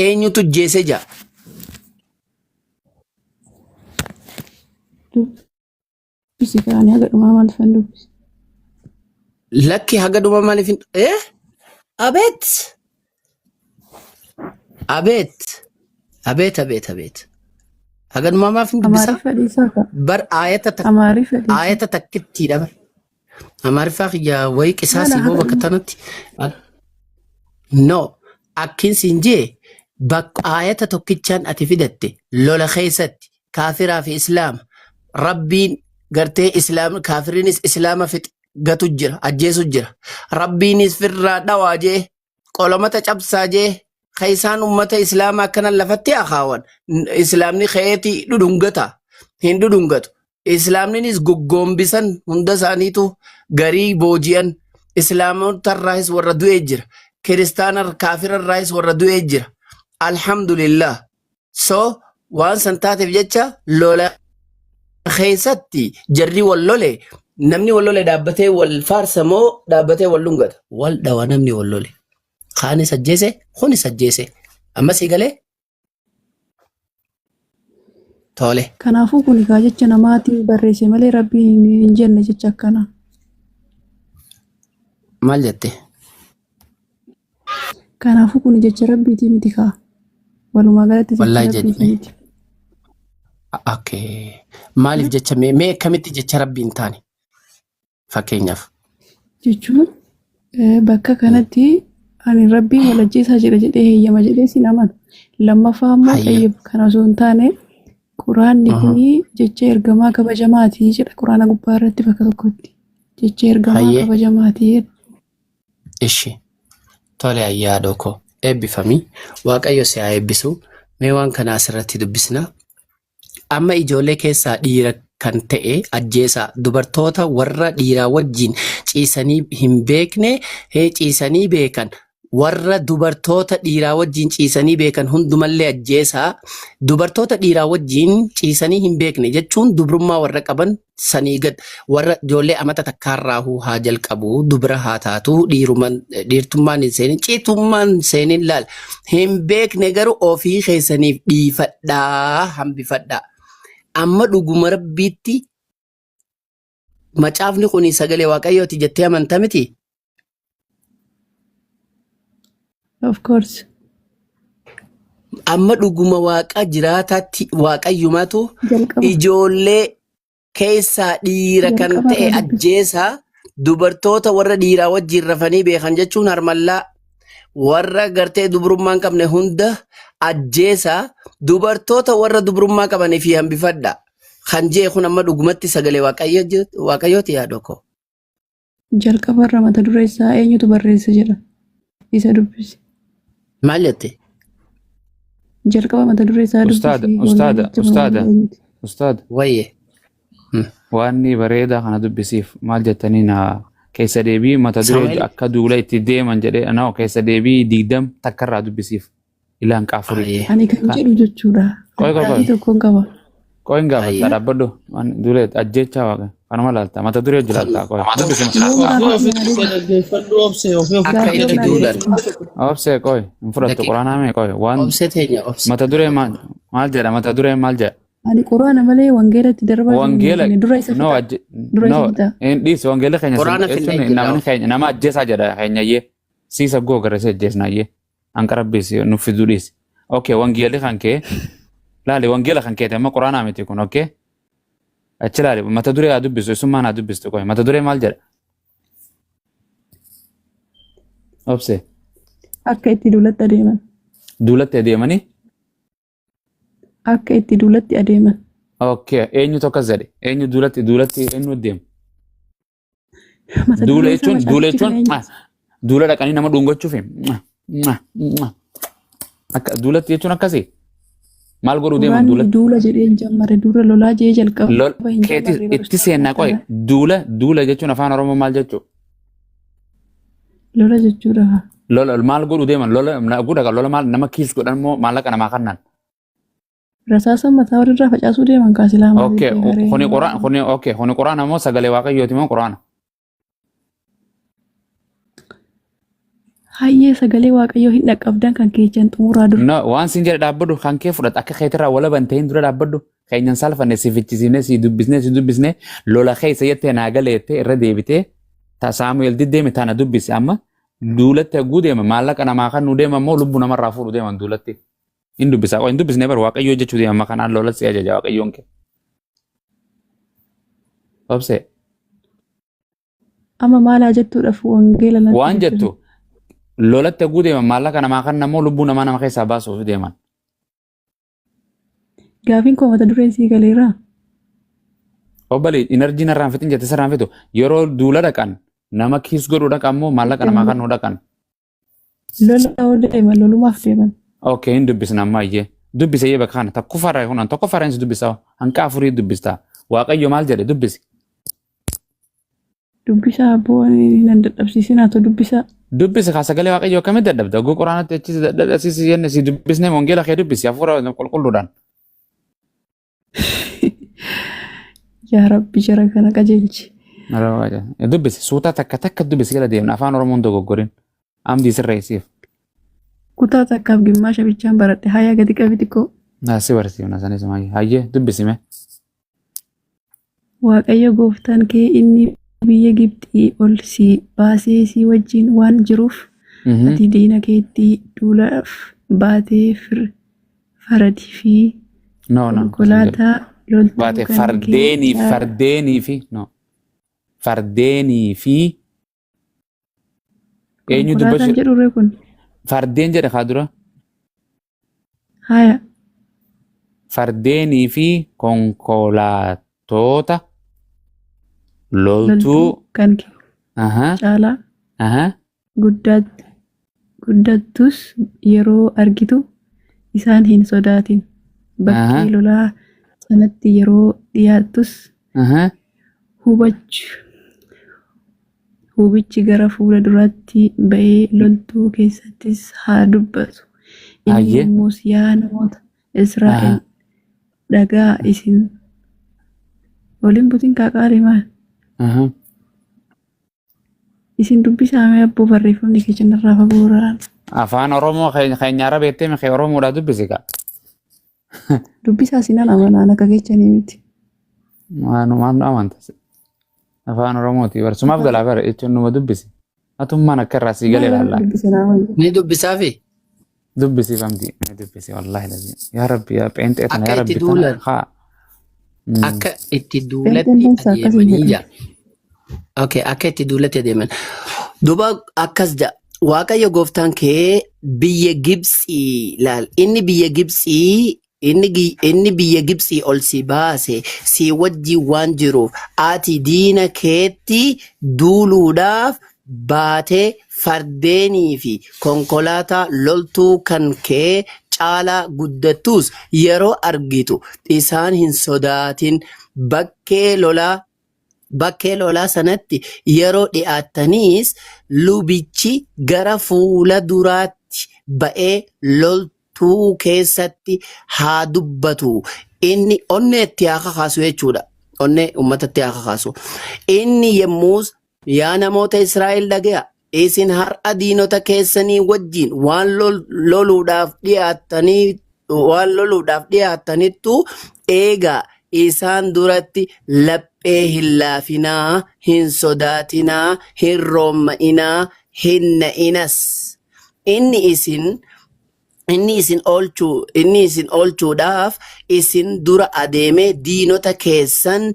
Eenyutu jeese ja'a? Dubbisi kaanii haga dhumaa maal fan dubbisi. Lakki haga dhuma maaliif hin eh? Abeet! Abeet! Abeet abeet abeet. Haga dhumaa maaf hin dubbisaa? Amaariffa dhiisaa ka. Bar aayata tak Amaariffa dhiisaa. aayata takkittiidha bar. Amaariffaa kiyya wayii Maala qisaasii boo haga bakka dhumaa. tanatti. No, akkin siin jee bakka aayata tokkichaan ati fidatte lola keessatti kaafiraa fi islaama rabbiin gartee islaam kaafiriinis islaama fix gatu jira ajjeesu jira rabbiinis firraa dhawaa jee qolomata cabsaa jee ka isaan ummata islaamaa akkana lafatti akaawan islaamni ka'eeti dhudhungata hin dhudhungatu islaamninis goggoombisan hunda isaaniitu garii booji'an islaamotarraayis warra du'ee jira kiristaana kaafirarraayis warra du'ee jira alhamdulillah. So waan san taateef jecha lola keessatti jarri wal lole namni wal lole dhaabbatee wal faarsa moo dhaabbatee wal dhungata? Wal dhawa namni wal lole. Kaanis ajjeese kunis ajjeese. Amma sii galee? Tole. Kanaafuu kun egaa jecha namaatiin barreesse malee rabbiin hin jenne jecha akkanaa. Maal jette? Kanaafuu kun jecha rabbiitii miti kaa. Walumaa galatti jecha Wallaahi rabbiitii jedhime. miti. Okay. Maaliif jecha mee mee akkamitti jecha rabbii hin taane? Fakkeenyaaf. Jechuun bakka kanatti ani rabbiin wal ajjeesaa jedha jedhee heeyyama jedhee sin amanu. Lammaffaa immoo Hayyee. xayyib kana osoo hin taane quraanni kuni jecha ergamaa kabajamaati jedha quraana gubbaa irratti bakka tokkotti. Jecha ergamaa Hayyee. kabajamaati jedha. Ishi. Tole ayyaadhoo koo eebbifami. Waaqayyo si haa eebbisu. Mee waan kana asirratti dubbisna. Amma ijoollee keessaa dhiira kan ta'e ajjeesaa dubartoota warra dhiiraa wajjin ciisanii hin beekne hee ciisanii beekan warra dubartoota dhiiraa wajjin ciisanii beekan hundumallee ajjeesaa dubartoota dhiiraa wajjin ciisanii hin beekne jechuun dubrummaa warra qaban sanii gad warra ijoollee amata takkaarraahuu haa jalqabu dubra haa taatu dhiiruman dhiirtummaan hin seenin citummaan hin seenin laal hin beekne garuu ofii keessaniif dhiifadhaa hambifadhaa amma dhuguma rabbiitti macaafni kun sagalee waaqayyooti jettee amanta miti. Of course. Amma dhuguma waaqa jiraataatti waaqayyumatu Jalqaba. ijoollee keessaa dhiira kan Jalqaba ta'e irraa dubbisi. ajjeesaa dubartoota warra dhiiraa wajjin rafanii beekan jechuun harmallaa warra gartee dubrummaa hin qabne hunda ajjeesaa dubartoota warra dubrummaa qabanii fi hambifadha. Kan jee kun amma dhugumatti sagalee waaqayyooti yaadoo koo. Jalqaba irra mata duree isaa eenyutu barreesse jedha. Isa dubbisi. Maal jette? Jalqaba mata duree isaa Ustaada, dubbisi. ustaada, Wangeelicha ustaada, eenyuti? ustaada. Wayye. Waan ni bareedaa kana dubbisiif maal jettanii na keessa deebii mata duree Samuel akka duula itti deeman jedhee no keessa deebii digdam takkarraa dubbisiif ilaan qaafurii. Ayyee. Ani kan jedhu jechuudha. Qoy qoy qoy. Gaaffii tokkoon qaba. Qoy hin gaafata Ayyee. dhaabbadhu. Waan duula ajjechaa waaqa. Kanuma laalta mata duree hojii laalta qoy. Dubbisi. Yoo Ofii gaaffii ofitti naa deebisi. dhaggeeffadhu obsee ofii Akka ofitti Gaaffii itti naa duulan. deebisi. Obsee qoy hin fudhattu Daqiiqa. quraanaa mee qoy waan Obsee teenya obsee. mata duree maal maal jedha mata duree maal jedha. Ani quraana malee wangeelatti darbaa jiru hin Wangeela beekne. Dura isa no fixa. ajje Dura no isa fixa. hin dhiisi wangeela keenya sun Quraana finnee jechuun jirra. namni keenya nama ajjeesaa jedha keenyayyee siisa goo garasee ajjeesnaayyee anqarabbiis nuuf fiduu dhiisi. Okay wangeelli kan kee laali wangeela kan keeti amma quraanaa miti kun okay achi laali mata duree haa dubbisu isummaan haa dubbistu qoy mata duree maal jedha obse Akka itti duulatti adeeman. duulatti adeemanii Akka itti duulatti adeeman. okay eenyutu akkas jedhe eenyu duulatti duulatti eenyu deema Mata Duula dureen isaa jechuun duula macaafichi jechuun kan eenyuti? duula dhaqanii nama dhungachuufi akka duulatti jechuun akkasii maal godhuu deeman Quraanni duulatti duula jedhee hin jammare dura lolaa jedhee jalqaba lol hin keetis jammarre itti barsiisaa seennaa qoy duula duula jechuun afaan oromoo maal jechuu Lola jechuudha. lola maal godhuu deeman lola gudha lola maal nama kiis godhan moo maallaqa namaa kannan Rasaasa mataa walirraa facaasuu deeman kaasilaa maaliif okay deemaree? kuni quraan kuni okay kuni quraana moo sagalee waaqayyooti moo quraana Hayyee sagalee Waaqayyoo hin dhaqqabdan kan keechan xumuraa dura. No, waan siin jedhe dhaabbadhu kan kee fudhata akka keetirraa walaban ta'in dura dhaabbadhu. Keenyan saalfanne si fichisiifne si dubbisne si dubbisne lola keessa jettee naa gale jettee irra deebitee ta Saamu'eel diddeeme tana dubbisi amma duulatti hagguu deema maallaqa namaa kan nu deema immoo lubbuu namarraa fuudhu deeman duulatti. Hin dubbisa hin dubbisne bar Waaqayyoo jechuu deema amma kanaan lola si ajaja Waaqayyoon kee. Obsee. Amma maalaa jettuudhaaf wangeela natti Waan dubbisa. jettu lolatti hagguu deeman maallaqa namaa kan namoo lubbuu namaa nama keessaa baasuuf deeman. Gaafiin koo mata dureen sii galeeraa? Obbalii inerjii narraan fixin jette sirraan fitu yeroo duula dhaqan nama kiis godhuu dhaqan moo maallaqa namaa kan nuu dhaqan. Lola yoo deeman lolumaaf deeman. Okay hin dubbisna amma iyyee dubbise iyyee bakka kana tokkoffaarraa kunan tokkoffaarraa hin dubbisa hanqa afurii dubbista Waaqayyo maal jedhe dubbisi. Dubbisaa abboo ani nan dadhabsiisinaa too dubbisaa. Dubbisi kaa sagalee Waaqayyoo akkamitti dadhabda? Oguu quraanatti achi si dadhabsiisi jenne si dubbisnee wangeela kee dubbisi hafuura qulqulluudhaan. Yaa Rabbi jara kana qajeelchi. Dubbisi suutaa takka takka dubbisi jala deemna afaan Oromoon dogoggorin. Amdii sirreessiif. Kutaa takkaaf gimmaasha bichaan baradhe hayaa gadi qabi xiqqoo. Si barsiifna sanis maayii. Hayyee dubbisi mee. Waaqayyo gooftaan kee inni biyya Gibxii ol si baasee si wajjin waan jiruuf ati diina keetti duulaaf baatee faradii fi No, no. konkolaataa loltuu Baate kan kee fardeenii caalaa fardeenii fi no. Fardeenii fi eenyu konkolaataan dubbachuu jedhu ree kun fardeen jedhe kaa dura. haya Fardeenii fi konkolaattoota loltuu loltuu kan kee aha, caalaa aha, guddattus yeroo argitu isaan hin sodaatin. Bakkee aha, lolaa sanatti yeroo dhiyaattus aha. Hubichi gara fuula duraatti ba'ee loltuu keessattis haa dubbatu. Inni Hayyee. yommus yaa namoota Israa'el Aha. dhagaa isin waliin butin kaaqaalee maal? Aha. Isin dubbisaa mee abboo barreeffamni keessan irraa fagoo Afaan Oromoo keenya araba jettee mi kee Oromoodhaa dubbisi kaa. Dubbisaa sinan amanaan akka kechanii miti. Waan amanta. Afaan Oromooti. Barsumaaf galaa bara jechuun numa dubbisi. Atummaan akka irraa sii galee Maal laalla. dubbisinaa wayya. Ni dubbisaafi Dubbisi famti. Ni dubbisi wallahi lazim. Yaa Rabbi yaa pheenxee tana akka yaa itti Rabbi tana duulan haa. akka itti Pheenxeen duulatti dansa akkas hin adeemanii jedhamu. jira. Okay, akka itti duulatti adeeman. Duuba akkas jedha. Waaqayyo gooftaan kee biyya Gibxii laal. Inni biyya Gibxii inni biyya Gibxii ol si baase si wajjin waan jiruuf ati diina keetti duuluudhaaf baatee fardeenii fi konkolaataa loltuu kan kee caalaa guddattus yeroo argitu isaan hin sodaatin bakkee lolaa bakkee lolaa sanatti yeroo dhi'aattaniis lubichi gara fuula duraatti ba'ee loltuu keessatti haa dubbatu. Inni onneetti haa kakaasu jechuudha. Onnee uummatatti haa kakaasu. Inni yommus yaa namoota Israa'el dhaga'aa. Isin har'a diinota keessanii wajjin waan loluudhaaf dhi'aattanii waan loluudhaaf dhi'aattanittu eegaa isaan duratti laphee hin laafinaa, hin sodaatinaa, hin roomma'inaa, hin na'inas. Inni isin inni isin oolchuu inni isin oolchuudhaaf isin dura adeemee diinota keessan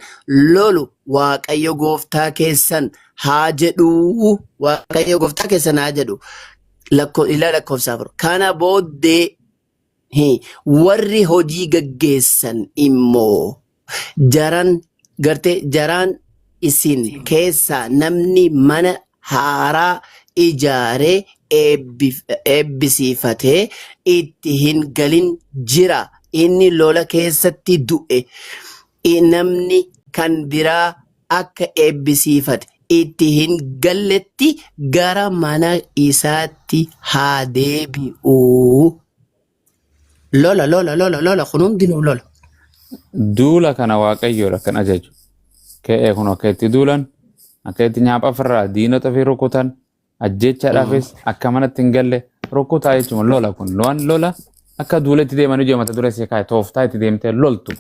lolu Waaqayyo gooftaa keessan haa jedhuu Waaqayyo gooftaa keessan haa jedhu ila lakkoofsa 4 kana booddee warri hojii gaggeessan immoo jaran gartee jaraan isin keessaa namni mana haaraa ijaaree eebbisiifatee itti hin galin jira. Inni lola keessatti du'e. Namni kan biraa akka eebbisiifate itti hin galletti gara mana isaatti haa deebi'u. Lola, lola, lola, lola, kun hundinuu lola. Duula kana Waaqayyoodha kan ajaju. Ka'ee kun akka itti duulan, akka itti nyaapha ofirraa diinota fi rukutan, Ajjeechaadhaafis akka manatti hin galle rukkutaa jechuun lola kun waan lola akka duula itti deemanii jiru mata duree si kaa'e tooftaa itti deemtee loltu.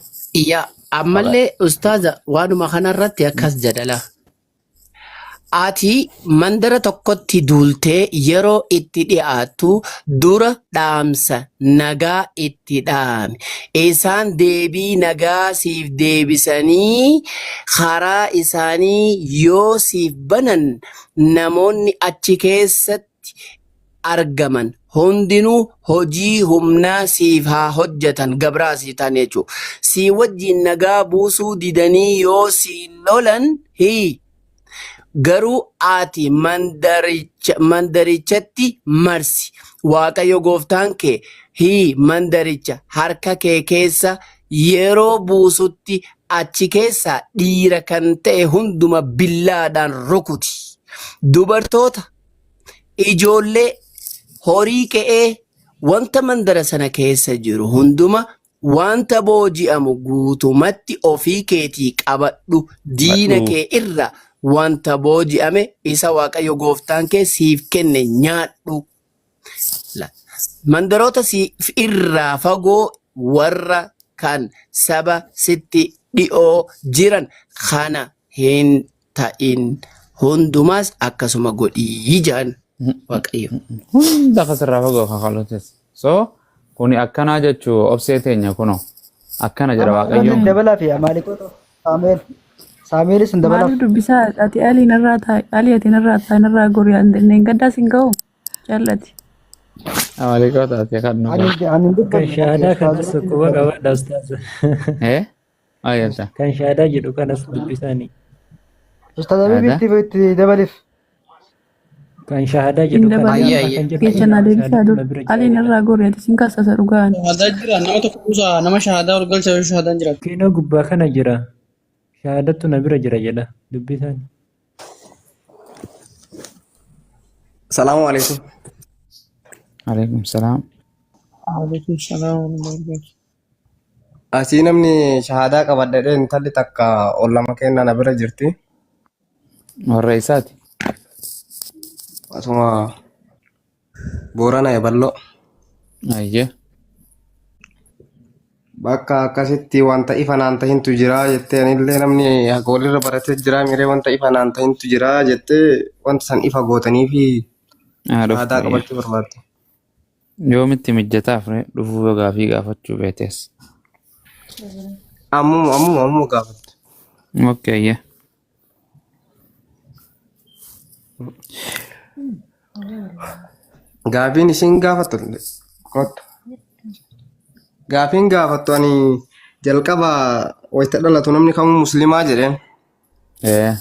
Yaa ammallee ustaaza waanuma kanarratti akkas jedhala. Ati mandara tokkotti duultee yeroo itti dhi'aattu dura dhaamsa nagaa itti dhaami. Isaan deebii nagaa siif deebisanii karaa isaanii yoo siif banan namoonni achi keessatti argaman hundinuu hojii humnaa siif haa hojjetan gabraa siif ta'an jechuudha. Sii wajjin nagaa buusuu didanii yoo siin lolan hii garuu ati mandarichatti marsi. Waaqayyo gooftaan kee hii mandaricha harka kee keessa yeroo buusutti achi keessaa dhiira kan ta'e hunduma billaadhaan rukuti. Dubartoota, ijoollee, horii qe'ee, wanta mandara sana keessa jiru hunduma wanta booji'amu guutumatti ofii keetii qabadhu. Diina Qabadhu. kee irra wanta booji'ame isa Waaqayyo gooftaan kee siif kenne nyaadhu. Mandaroota siif irraa fagoo warra kan saba sitti dhi'oo jiran kana hin ta'in hundumaas akkasuma godhii jedhan Waaqayyo. Hunda akkasirraa fagoo kakalotes. So kuni akkanaa jechuu obsee teenya kunoo akkana jedha Amaaleqoota Waaqayyoon. hin dabalaa fi Amaaleqoota Saamu'eel. Saamu'eelis hin dabalaaf. Maaliif dubbisaa ati alii narraa taa'i alii ati narraa taa'i narraa gori hin gaddaas hin ga'u jaallati. Amaaleqoota ati kan nu Ani godhu. ani hin Kan dubbanne lakki shaadaa kanas ustaazumatti hin quba dubbadha. qabadha ustaaz. Eh? Ayyaata. Kan shaadaa jedhu kanas dubbisani. Ustaaz Habiib Aadaa. itti itti dabaliif. Kan shaadaa Hin jedhu kana dabalu. Ayya gaafa ayya. kan jedhu Jecha naa deebisaa shahaadatu dur na bira jira alii jedha. narraa gori ati sin kassasa dhugaan. Shahaadaa jira nama tokko buusa nama shahaadaa ol galcha yoo shahaadaan jira. Kiinoo gubbaa kana jira. Shahaadattu na bira jira jedha dubbisani. Salaamu alaikum. Alaikum salaam. Waalaikum salaam wa rahmatullahi. Asii namni shahaadaa qabadha jedhee intalli takka ol lama kennaa na bira jirti. Warra isaati. Asuma Boorana Eballoo. Ayyee. Bakka akkasitti wanta ifa naan tahintu jira jettee anillee namni haga walirra baratee jira miree wanta ifa naan tahintu jira jettee wanta san ifa gootanii fi Haa dhuftu shahaadaa ayyee. qabachuu barbaadde. Yoomitti mijjataaf ree dhufuu yoo gaafii gaafachuu beetes. Ammuma ammuma ammuma gaafatte. Okay ayyee. Gaafiin isiin gaafattu kottu. Gaafiin gaafattu ani jalqaba wayita dhalatu namni kamuu musliimaa jedheen. Ee.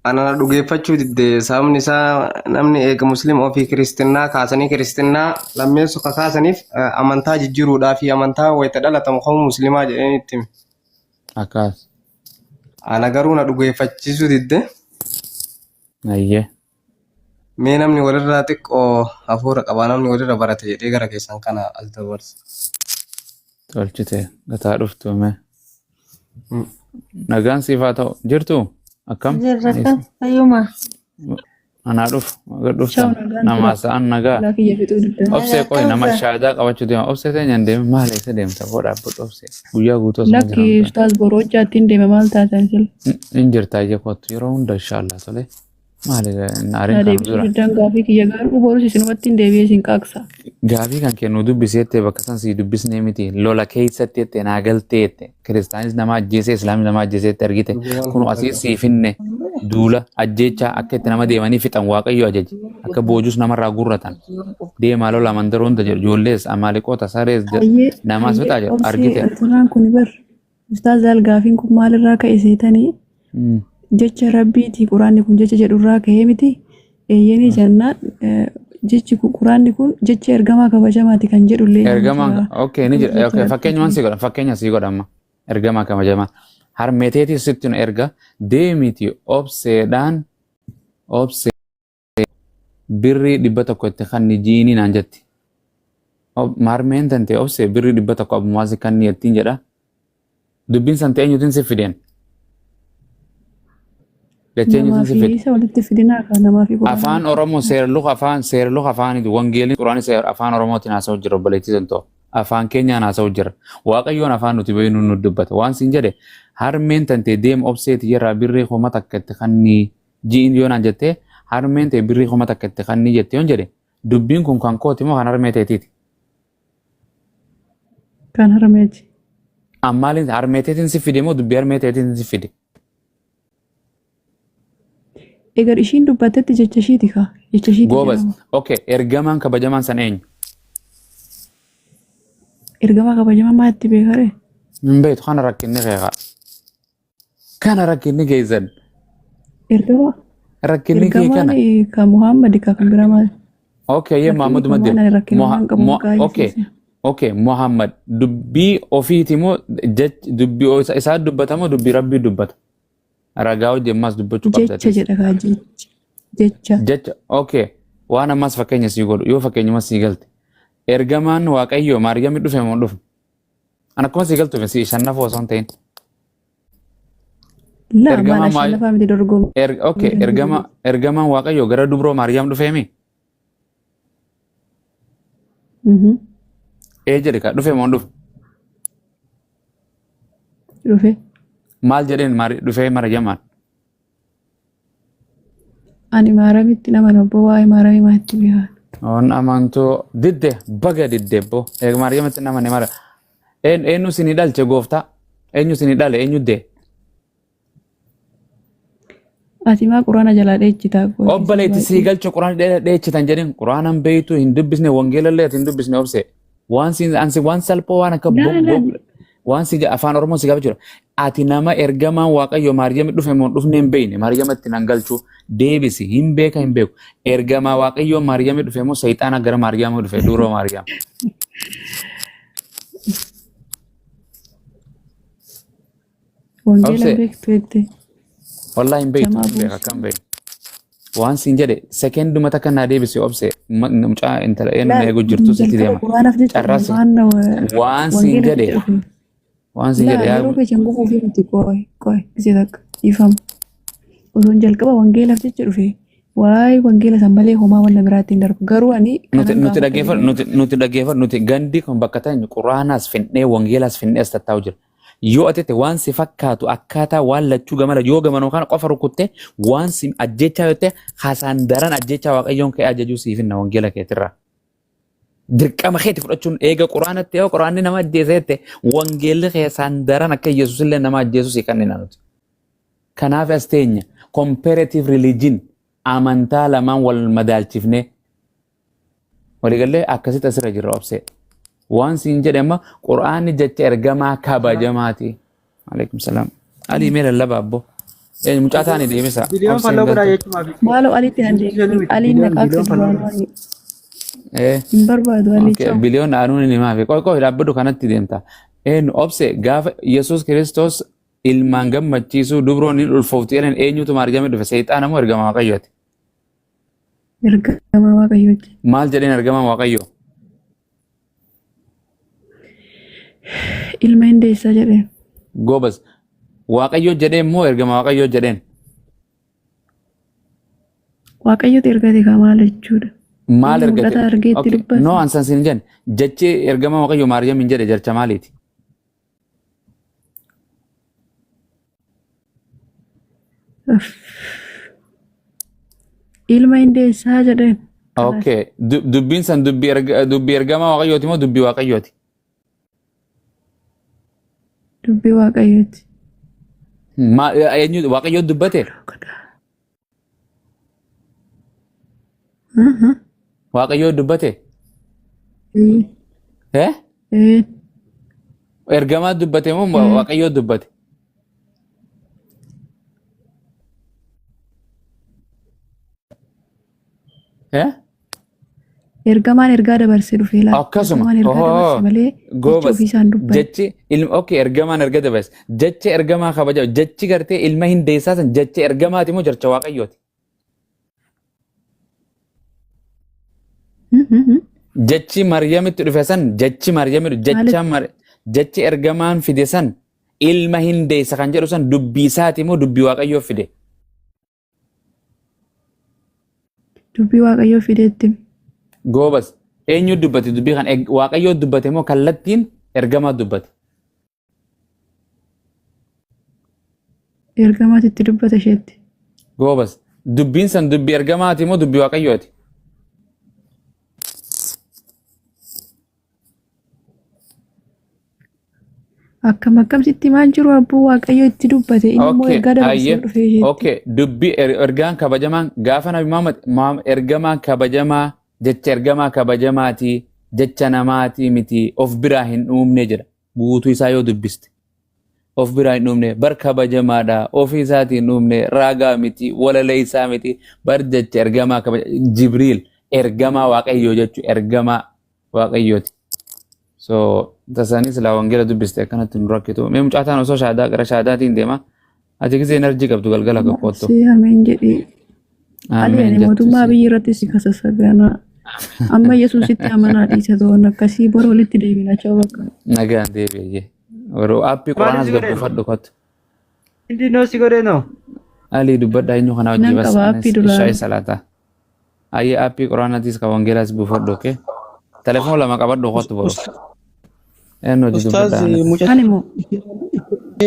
Ana na dhugeeffachuu didde sababni isaa namni eega musliima ofii kiristinnaa kaasanii kiristinnaa lammeessu ka kaasaniif amantaa jijjiiruudhaa fi amantaa wayita dhalatamu kamuu musliimaa jedheen itti hime. Akkas. Ana garuu na dhugeeffachiisuu didde. Ayyee. Mee namni walirraa xiqqoo hafuura qabaa namni walirra barate jedhee gara keessan kana as dabarsa. Tolchite gataa dhuftu mee. Nagaan siif haa ta'u. Jirtu akkam? Jirra kam fayyuma. Anaa dhufu gad Ciao dhuftan nagaan namaa tura. sa'an nagaa. Laa kiyya fixuu diddan. Obsee Nagaa qoy kam nama sa. shaadaa qabachuu deema. Obsee teenya hin deemin maal eessa deemta koo dhaabbadhu obsee. Guyyaa guutuu asuma Lakki jiran ustaaz boroo hojjaattiin deema maal taatan sila. hin jirta ija kootu yeroo hunda inshaallah tole. Maali Naa aariin kan deebisuu dura. diddan gaafii kiyya garuu borus isinumatti hin deebi'ee isin qaaqsa. Gaafii kan kennu dubbisee jettee bakka san sii dubbisnee miti lola keessatti jettee naa galtee jette kiristaanis nama ajjeesee islaamis nama ajjeesee jette argite Dhugumaan kun asii sii finne duula ajjeechaa akka itti nama deemanii fixan waaqayyo ajaje akka boojuus namarraa guurratan deemaa lola mandaroo hunda jedhu ijoollees amaaliqoota sarees jedhu Hayyee namaas hayyee fixaa jedhu obsee argite. altunaan kun bar ustaaz al gaafiin kun maalirraa ka'e seetanii jecha rabbiiti quraanni kun jecha jedhurraa ka'ee miti eeyyanii jennaan jechi kun quraanni kun jecha ergamaa kabajamaati kan jedhullee ni Ergamaan jira. okay ni Akkuma jira jecha okay fakkeenyumaan rabbiiti. sii godha fakkeenya sii godha amma ergamaa kabajamaa harmeeteetii sitti nu erga deemiti obseedhaan obsee birrii 100 itti kanni jiinii naan jetti. Harmeen tante obsee birrii 100 abbumaa si kanni jettiin jedha. Dubbiin san ta'e eenyutiin si fideen? Jecha Namaa eenyuutiin si fi fide? isa walitti fidinaa kaa namaa fi quraana Afaan walitti Oromoo seera luka afaan seera luka afaaniiti. Wangeelli quraanni seera afaan Oromootiin haasa'u jira obboleettii tantoo. Afaan keenyaan haasa'u jira. Waaqayyoon afaan nuti beeknu nu dubbata. Waan siin jedhe harmeen tantee deema obseeti yerraa birrii 1000 itti kannii ji'iin yoo naan jettee harmeen tee birrii 1000 itti kannii jettee yoon jedhe dubbiin kun kan kooti moo kan harmee teetiiti? Kan harmeeti. Ammaaliin harmee teetiin si fide moo dubbii harmee teetiin si fide? Egaa ishiin dubbattetti jecha ishiiti kaa. Jecha ishiiti Goobas. jedhama. Okay, ergamaan kabajamaan san eenyu? Ergamaa kabajamaa maatti beekaree? Hin beektu kana rakkinni keekaa. Kana rakkinni keessan. Ergamaa Rakkinni kee ergamaan kana. kan Muhammad kaa kan biraa maali? Okay, yee Rakkinni Muhammad kun madde. waan ani rakkina waan qabu maqaa Okay, Yesuusi. okay, Muhammad dubbii ofiiti moo dubbii isaa dubbata moo dubbii rabbii dubbata? Ragaa hojii ammaas dubbachuu qabda Jecha atis. jedha kaa jecha. Jecha. Jecha, okay, waan ammaas fakkeenya sii godhu yoo fakkeenyuma sii galte. Ergamaan Waaqayyoo Maariyaami dhufe moo hin dhufne? An akkuma sii galtuuf si shannafoo osoo hin ta'in. Laa maal Ergamaan maal ashannafaa miti dorgommii okay, kan ergama jiru. ergamaan Waaqayyoo gara dubroo Maariyaam dhufeemi? Ee jedhe kaa dhufe moo hin dhufne? Dhufe. Maal jedheen dhufee Maariyamaan? Ani maaramitti nama obbo waa'ee maaramii maatti beekan. On amantuu didde baga didde bo. Eega Maariyaamitti nama ne mara. Eenyu isinii dhalche gooftaa? Eenyu isinii dhale? Eenyu dee? Ati maa quraana jalaa dheechitaa qoy Obboleetti sii baay'ee. galcha quraana dheechitan jedhin quraanan beeytu hin dubbisne wangeelallee ati hin dubbisne obse. Waan si ansi waan salphoo waan akka Laa laa waan si afaan Oromoo si gaafa jira. Ati nama ergamaan Waaqayyo Maariyaami dhufe moo hin dhufne hin beekne Maariyaamatti nan galchu deebisi hin beeka hin beeku. Ergamaa Waaqayyo Maariyaami dhufe moo seexaana gara Maariyaami dhufe duuroo Maariyaam. Wangeela Obse beektu jette. wallahi hin beektu Jamaa hin beeka buusu. akkam beektu. Waan siin jedhe sekenduma takka naa deebisi obse mucaa intala eenyu na Laa eegu jirtu sitti jalqaba deema. quraanaaf jecha dhufe Carraasi waan waan siin wangeela jedhe jecha dhufe. waan siin Laa jedhe yaa yeroo keessa gufuuf miti qoy qoy gisee takka dhiifama. Osoon jalqaba wangeelaaf jecha dhufe waa'ee wangeela san malee homaa wanna biraatti hin darbu. Garuu ani nuti kanan nuti gaafadha dhaggeeffadhu jedhee. nuti nuti dhaggeeffadhu nuti gandi kun bakka teenyu quraanaas finnee wangeelaas finnee as tattaa'u jira. Yoo ati jette waan si fakkaatu akkaataa waan lachuu gamana yoo gamanoo kana qofa rukutte waan si ajjechaa yoo ta'e haasaan daran ajjechaa waaqayyoon ka'ee ajajuu siif hinna wangeela keetirraa. Dirqama keeti fudhachuun eega quraanatti yoo quraanni nama ajjeese jette wangeelli keessaan daran akka Yesuus illee nama ajjeesu si kannina nuti. Kanaaf as teenya comparative religion amantaa lamaan wal madaalchifnee Waliigallee akkasitti asirra jirra obsee. Waan siin jedhe amma Qur'aanni jecha ergamaa kabajamaati. Alaikum salaam. Alii mee lallaba abbo. Mucaa taani deebisa. Biliyoon Obseen falloo godhaa galtu. jechuumaa fi Maaloo aliitti nan deebisin. Aliin biliyoon naqaa biliyoon akka falloo duraan godhaa. hin barbaadu alii Okay, ciao. biliyoon aanuun hin himaafi. Qoy qoy dhaabbadhu kanatti deemta. Eenyu obse gaafa Yesuus Kiristoos ilmaan gammachiisuu dubroon hin ulfooftu jedhan eenyutu Maariyaamii dhufe seexaana moo ergama Waaqayyooti? Ergamaa Waaqayyooti. Maal jedheen ergamaan Waaqayyoo? Ilma hin deessaa jedheen. Goobas. Waaqayyoo jedheen moo ergama Waaqayyoo jedheen? Waaqayyotu ergate kaa maal jechuudha? Maal Inni ergate? mul'ata argee itti Okay. dubbate. No ansan siin jenne. Jechi ergama Waaqayyoo Maariyaam hin jedhe jecha maaliiti? Ilma hin deessaa jedheen. Kalaas. Okay. Dubbiin san dubbii dubbii ergamaa Waaqayyooti moo dubbii Waaqayyooti? Dubbii Waaqayyooti. Eenyu Waaqayyoo dubbate? Waaqayyoo dubbate? Eh? Ergamaa dubbate moo Waaqayyoo dubbate? Eh? Ergamaan ergaa dabarsee dhufee laata? Akkasuma. Ergamaan ergaa dabarse Ohoo. malee jecha Goobas. ofii isaan dubbanne. Jechi ilma okay ergamaan erga dabarse. Jechi ergamaa kabaja. Jechi gartee ilma hin deessaa san jechi ergamaati moo jecha waaqayyooti? Jechi Maryamitti dhufe san jechi Maryami jecha Maalitti? Mar jechi ergamaan fide san ilma hin deessa kan jedhu san dubbii isaati moo dubbii waaqayyoo fide? Dubbii Waaqayyoo fideetti hime. Goobas. Eenyu dubbate dubbii kana? Waaqayyoo dubbate moo kallattiin ergamaa dubbate? Ergamaatu itti dubbate isheetti. Goobas. Dubbiin san dubbii ergamaati moo dubbii Waaqayyooti? Akkam akkam sitti himaan jiru abbuu Waaqayyo itti dubbate inni immoo Okay, ergaa dabarsee ayyee. dhufe isheetti. Okay, dubbii ergaan kabajamaan gaafa Nabi Muhammad ergamaan kabajamaa jecha ergamaa kabajamaati jecha namaati miti of biraa hin uumne jedha. Guutuu isaa yoo dubbiste. Of biraa hin uumne bar kabajamaadha ofii isaatii hin uumne raagaa miti walalee isaa miti bar jecha ergamaa kabaja Jibriil ergamaa Waaqayyoo jechuu ergamaa Waaqayyooti. So tasanii silaa wangeela dubbiste akkanatti nu rakkitu. Mee mucaa taan osoo shaadaa gara shaadaatiin deema. Ati gisee enerjii qabdu galgala kakkoottu. Si ameen jedhi. Ali Ameen ani jettu mootummaa si. biyya irratti si kasasa gana. Amma Yesuusitti amanaa dhiisa ta'uun akkasii bora walitti deebina cha'u bakka. Nagaan deebi'ee. Yeroo aappii Maali quraanaas si godheen? gabbuufadhu kottu. Hindi noo si godhee noo? Ali dubbadhaa eenyu kanaa Nan wajjii bas qaba anis aappii duraan. ishaa'ii salaataa. Ayyee aappii quraanaatiis kan wangeelaas buufadhu okee. Telefoon lama qabadhu kottu boru. Eenyu hojii Ustaaz dubbadhaa anis. mucaa Ani moo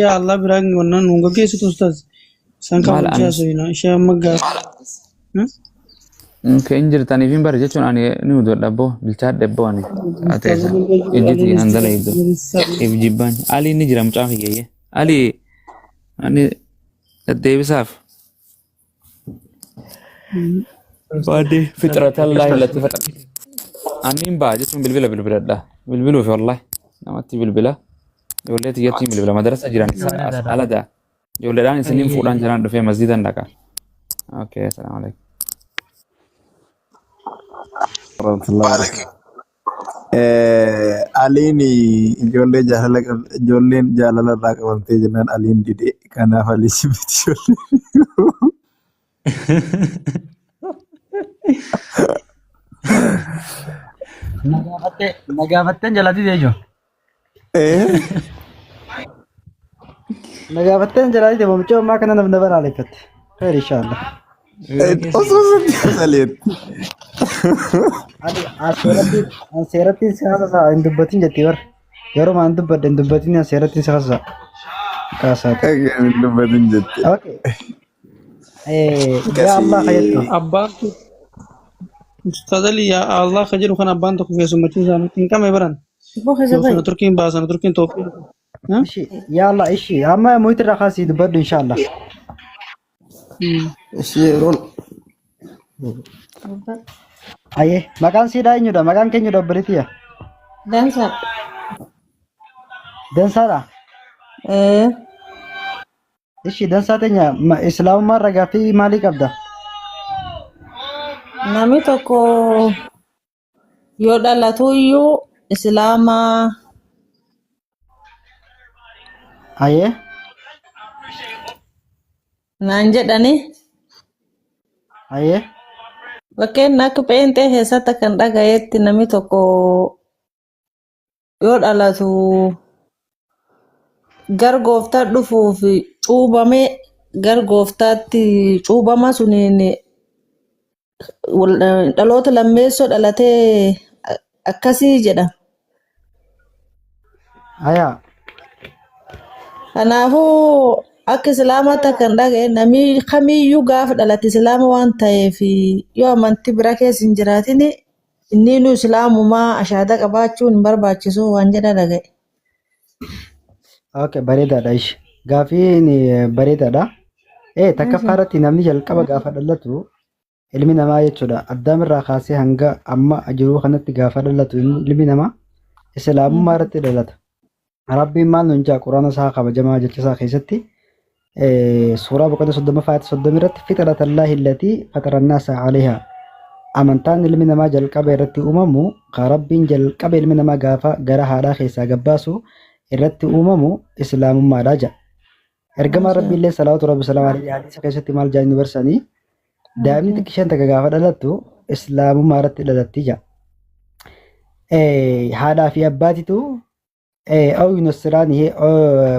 yaa Allah biraa wannan nu gaggeessitu ustaaz. Isaan kan Maal wajji anis haasofina ishee amma gaafa. Ke hin jirtaniif hin bare jechuun ani ni hudhadha abboo bilchaadhe abboo ani Ustaaz ateesa ijji nan dalaydu if jibbaan Ali ni jira mucaan kiyyayyee Ali ani deddeebisaaf baadii fitratallahi latti faxar anniin ba'a jechuun bilbila bilbiladha bilbiluufi wallahi namatti bilbila ijoollee tiyyattiin bilbila madarasa jiran ala da'a ijoolleedhaan isiniin fuudhaan jiran dhufee masjiidan dhaqa. Okay, assalamu alaikum. Warahmatullahi wabarakatuh. Aliin ijoollee jaalala ijoolleen jaalala irraa qabamtee jennaan Aliin dide. Kanaaf Alii jibbiti ijoollee. Na gaafattee na gaafatteen jalaa dide ijoo. Na gaafatteen jalaa dide mucoo ammaa kana namni balaaleffatte. Khayr inshaallah. Osoo sitti saleetti. Ani an seeratti si haasasaa hin dubbatin jetti bar. Yeroo maan dubbadhe hin dubbatin an seeratti si haasasaa. Kaasaati. Hin dubbatin jette. Okay. Yaa Allah Akkasii. kajettu. Abbaan Ustaaz Ali yaa Allah ka jedhu kan abbaan tokko keessummachiisaa miti hin qabne baran. Yoo sana Turkiin baasan Turkiin Itoophiyaa. Ishi yaa Allah ishi amma muyit irraa kaasii dubbadhu inshallah. Ishii yeroon Ayyee maqaan siidhaa eenyudha? Maqaan keenyudha obboleettiya? Dansa. Dansaadha. Eh, Ishi dansaa teenya islaamummaa irra gaaffii maalii qabda? Namni tokko yoo dhalatu iyyuu islaamaa Ayyee. naan jedhani Ayyee. bakkeen akka pheenxee keessatti kan dhagayetti namni tokko yoo dhalatu gar gooftaa dhufuuf cuubamee gar gooftaatti cuubama suniin dhaloota lammeessoo dhalatee akkasii jedha. Ayaa. Kanaafuu akka islaamaatti akkan dhaga'e namni kamiyyuu gaafa dhalate islaama waan ta'eef yoo amantii bira keessa hin jiraatin inni nu islaamumaa ashaada qabaachuun hin barbaachisu waan jedha dhaga'e. Okay, bareedaadha ishi. Gaafiin bareedaadha. Takkaffaa irratti namni jalqaba gaafa dhalatu ilmi namaa jechuudha. Addaam irraa kaasee hanga amma jiruu kanatti gaafa dhalatu ilmi namaa islaamummaa irratti dhalata. Rabbiin maal nuun jedha quraana isaa kabajamaa jecha isaa keessatti suuraa boqonnaa 30 faayata 30 irratti fixratallaahi allatii faxarannaasa alayhaa amantaan ilmi namaa jalqaba irratti uumamu kan Rabbiin jalqaba ilmi namaa gaafa gara haadhaa keessaa gabbaasu irratti uumamu islaamummaadha jedha. Ergamaan Rabbii illee salawaatu Rabbi salaam alayhi hadiisa keessatti maal jedhanii nu barsiisanii daa'imni xiqqisheen takka gaafa dhalattu islaamummaa irratti dhalatti jedha. Haadhaa fi abbaatitu aw yunasiraani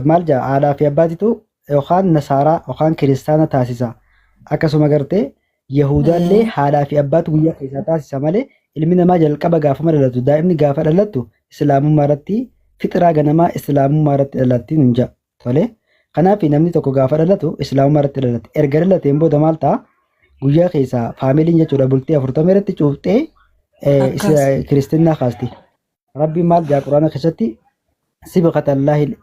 maal jedha haadhaa fi abbaatitu yookaan nasaaraa yookaan kiristaana taasisa. Akkasuma gartee Yahudaallee haadhaa fi abbaatu guyyaa keessaa taasisa malee ilmi namaa jalqaba gaafuma dhalatu daa'imni gaafa dhalattu islaamummaa irratti fixraa ganamaa islaamummaa irratti dhalatti nun ja'a. Tole. Kanaaf namni tokko gaafa dhalatu islaamummaa irratti dhalate. Erga dhalateen booda maal ta'a? Guyyaa keessaa faamiliin jechuudha bultii 40 irratti cuuftee Akkas. kiristinnaa kaasti. Rabbiin maal jaa quraana keessatti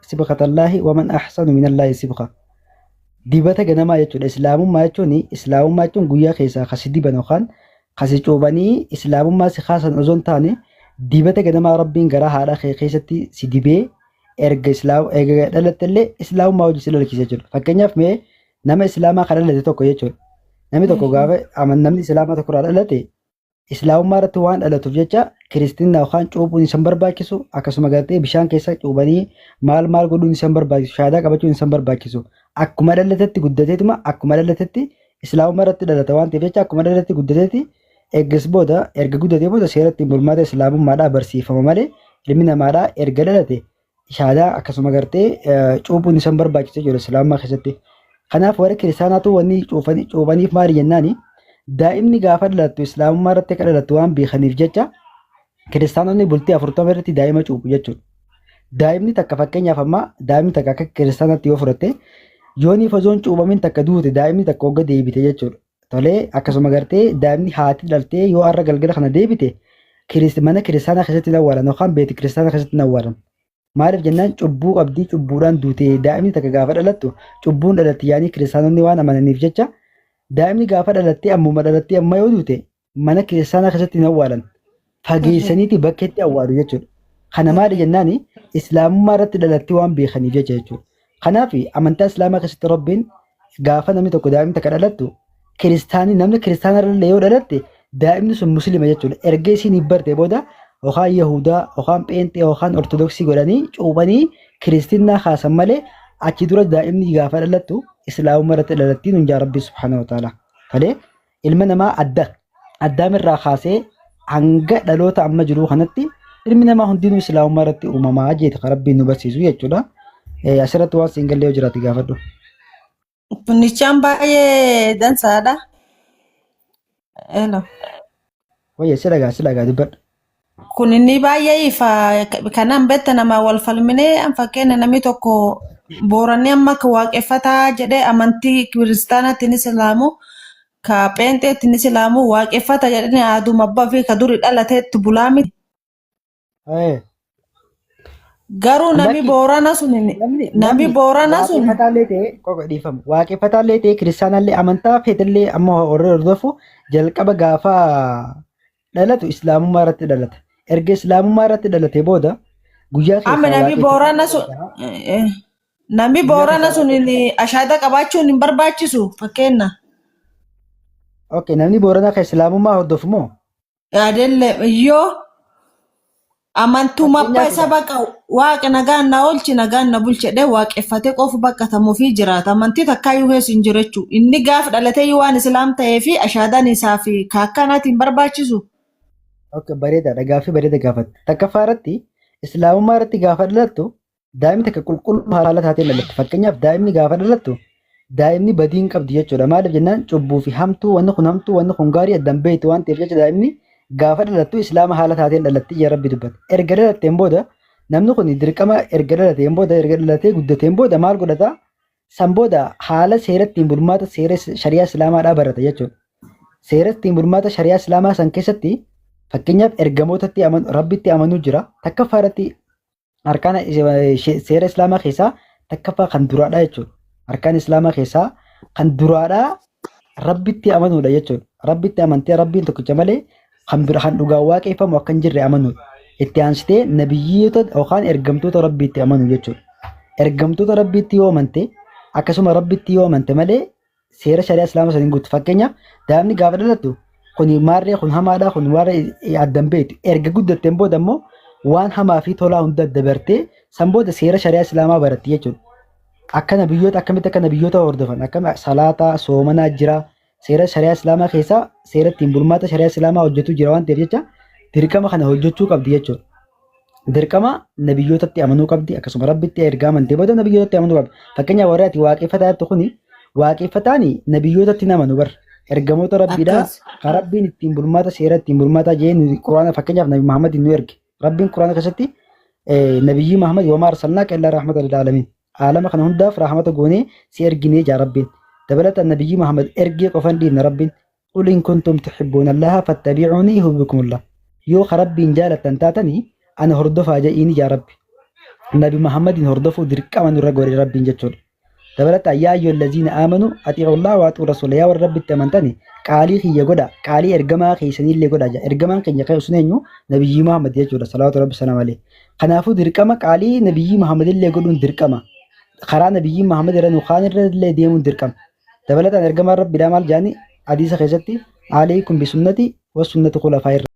sibqatallaahi waman ahsanu minallaahi sibqa. Dibata ganamaa jechuudha. Islaamummaa jechuun guyyaa keessaa kasi diban yookaan kasi cuubanii islaamummaa si kaasan osoo hin taane dibata ganamaa Rabbiin garaa haadha kee keessatti si dibee erga islaam erga dhalatte illee islaamummaa hojii si dhalachisa jechuudha. Fakkeenyaaf mee nama islaamaa kan dhalate tokko jechuudha. Namni tokko gaafa namni islaamaa tokko irraa dhalate islaamummaa irratti waan dhalatuuf jecha kiristinnaa yookaan cuuphuun isaan barbaachisu, akkasuma gartee bishaan keessa cuuphanii maal maal godhuun isaan barbaachisu, shaadaa qabachuun isaan barbaachisu. Akkuma dhalatetti guddateetuma, akkuma dhalatetti islaamummaa irratti dhalata waan ta'eef jecha akkuma dhalatetti guddateeti eeggas booda erga guddatee booda seera ittiin bulmaata islaamummaadhaa barsiifama malee ilmi namaadhaa erga dhalate shaadaa akkasuma gartee cuuphuun isaan barbaachisu jechuudha islaamummaa keessatti. Kanaaf warri kiristaanaatu wanni cuuphaniif maali jennaani, daa'imni gaafa dhalattu islaamummaa irratti akka dhalattu waan beekaniif jecha kiristaanonni bultii 40 irratti daa'ima cuuphu jechuudha. Daa'imni takka, fakkeenyaaf amma daa'imni takka akka kiristaanaatti yoo fudhatte, yoonii osoon cuuphamin takka duute, daa'imni takka hogga deebite jechuudha. Tolee, akkasuma gartee daa'imni haati dhaltee yoo har'a galgala kana deebite mana kiristaanaa keessatti hin awwaalan yookaan beeti kiristaanaa keessatti hin awwaalan. Maaliif jennaan cubbuu qabdii, cubbuudhaan duute, daa'imni takka gaafa dhalattu cubbuun dhalatti yaanii kiristaanonni waan amananiif jecha daa'imni gaafa dhalattee ammuma dhalattee amma yoo duute mana kiristaanaa keessatti hin awwaalan. Fageessaniiti bakkeetti awwaalu jechuudha. Kana maali jennaani islaamummaa irratti dhalattee waan beekaniif jecha jechuudha. Kanaaf amantaa islaamaa keessatti Rabbiin gaafa namni tokko daa'imni takka dhalattu kiristaanii namni kiristaana irra yoo dhalatte daa'imni sun muslima jechuudha. Erga isiin hin barte booda yookaan Yahudaa yookaan Pheenxee yookaan Ortodoksii godhanii cuuphanii kiristinnaa kaasan malee achi dura daa'imni gaafa dhalattu islaamummaa irratti dhalattii nun jaa Rabbi subhaanahu wa ta'ala. Malee ilma namaa adda addaamirraa kaasee hanga dhaloota amma jiruu kanatti ilmi namaa hundinuu islaamummaa irratti uumamaa jeeti kan Rabbiin nu barsiisu jechuudha. Asirratti waan siin gallee yoo jiraate gaafadhu. Bunnichaan baay'ee dansaadha. Hello. Wayya, si dhagaa, si dhagaa, dubbadhu. Kun inni baay'ee ifa kanaan beekta nama wal falminee an fakkeenya namni tokko booranni amma akka waaqeffataa jedhee amantii kiristaanaatti ni islaamu ka pheenxeetti ni islaamu waaqeffata jedhanii aaduma abbaa fi ka duri dhalateetti bulaa miti. Garuu namni Lakki boorana sun namni namni namni boorana sun waaqeffataallee ta'e qofa dhiifama. Waaqeffataallee ta'e kiristaanaallee amantaa feetallee amma warri hordofu jalqaba gaafa dhalatu islaamummaa irratti dhalata. Erga islaamummaa irratti dhalate booda guyyaa amma keessaa namni waaqeffata boorana sun namni guyyaa boorana keessaa sun ashaada qabaachuun hin barbaachisu fakkeenya. Okay, namni booranaa kan islaamummaa hordofu moo? Yaadelle iyyoo amantuuma abbaa Fakkeenyaaf isa baqa waaqa nagaan na oolchi nagaan na bulchedhe waaqeffatee qofa baqatamuu fi jiraata. Amantii takkaayyuu keessa hin jiru jechuudha. Inni gaaf dhalatee waan islaam ta'ee fi ashaadaan isaa fi kaakkanaatiin barbaachisu. Okay, bareedaadha. Gaaffii bareeda gaafatte. Takkaffaa irratti islaamummaa irratti gaafa dhalattu daa'imni takka qulqulluu haala taateen dhalatti. Fakkeenyaaf daa'imni gaafa dhalattu daa'imni badii hin qabdu jechuudha. Maaliif jennaan cubbuu fi hamtuu, wanni kun hamtuu, wanni kun gaarii addaan beektu waan ta'eef jecha daa'imni gaafa dhalattu islaama haala taateen dhalatti ija Rabbi dubbata. Erga dhalatteen booda namni kun dirqama erga dhalateen booda erga dhalatee guddateen booda maal godhata? San booda haala seera ittiin bulmaata seera shari'aa islaamaadhaa barata jechuudha. Seera ittiin bulmaata shari'aa islaamaa san keessatti fakkeenyaaf ergamootatti amanu, Rabbitti amanuu jira. Takkaffaa irratti arkaana seera islaamaa keessaa takkaffaa kan duraadha jechuudha. Arkaan islaamaa keessaa kan duraadhaa Rabbitti amanuudha jechuudha. Rabbitti amantee Rabbiin tokkicha malee kan bira kan dhugaan waaqeffamu akka hin jirre amanuudha. Itti aansitee nabiyyoota yookaan ergamtoota Rabbiitti amanuu jechuudha. Ergamtoota Rabbiitti yoo amante akkasuma Rabbitti yoo amante malee seera shari'aa islaamaa sana hin guutu. Fakkeenyaaf daa'imni gaafa dhalattu kun maarree kun hamaadha, kun warra addan beektu. Erga guddatteen booda immoo waan hamaa fi tolaa hunda adda bartee san booda seera shari'aa islaamaa baratti jechuudha. Akka nabiyyoota akkamitti akka nabiyyoota hordofan, akkam salaataa soomanaa jira, seera shari'aa islaamaa keessaa seera ittiin bulmaata shari'aa islaamaa hojjetu jira waan ta'eef jecha dirqama kana hojjechuu qabdi jechuudha. Dirqama nabiyyootatti amanuu qabdi, akkasuma Rabbitti erga amantee booda nabiyyootatti amanuu qabdi. Fakkeenyaaf warri ati waaqeffataa jirtu kuni waaqeffataan nabiyyootatti hin amanu bar. Ergamoota Rabbiidha. Akkas. Kan Rabbiin ittiin bulmaata seera ittiin bulmaataa jee nu Quraana fakkeenyaaf Nabi Muhammad nu erge. Rabbiin Quraana keessatti Nabiyyii Muhammad وما أرسلناك إلا رحمة للعالمين. Aalama kana hundaaf rahmata goonee si erginee jaa Rabbiin. Dabalataan Nabiyyii Muhammad ergee qofan dhiibna Rabbiin. قل إن كنتم تحبون الله فاتبعوني يحببكم الله. Yoo ka Rabbiin jaalattan taatanii ana hordofaa je'iini jaa Rabbi. Nabi Muhammadin hordofuu dirqama nurra godhe Rabbiin jechuudha. Dabalataan يا أيها الذين آمنوا أطيعوا الله وأطيعوا الرسول yaa warra Rabbitti amantani qaalii kiyya godha qaalii ergamaa keessaniillee godha jedha. Ergamaan keenya kan sun eenyu Nabiyyii Muhammad jechuudha. صلوات ربي وسلامه عليه. Kanaafuu dirqama qaalii Nabiyyii Muhammad illee godhuun dirqama. Karaa Nabiyyii Muhammad irra nu kaan irra illee deemuun dirqama. Dabalataan ergamaan Rabbiidhaa maal jedhani hadiisa keessatti عليكم بسنتي وسنة الخلفاء.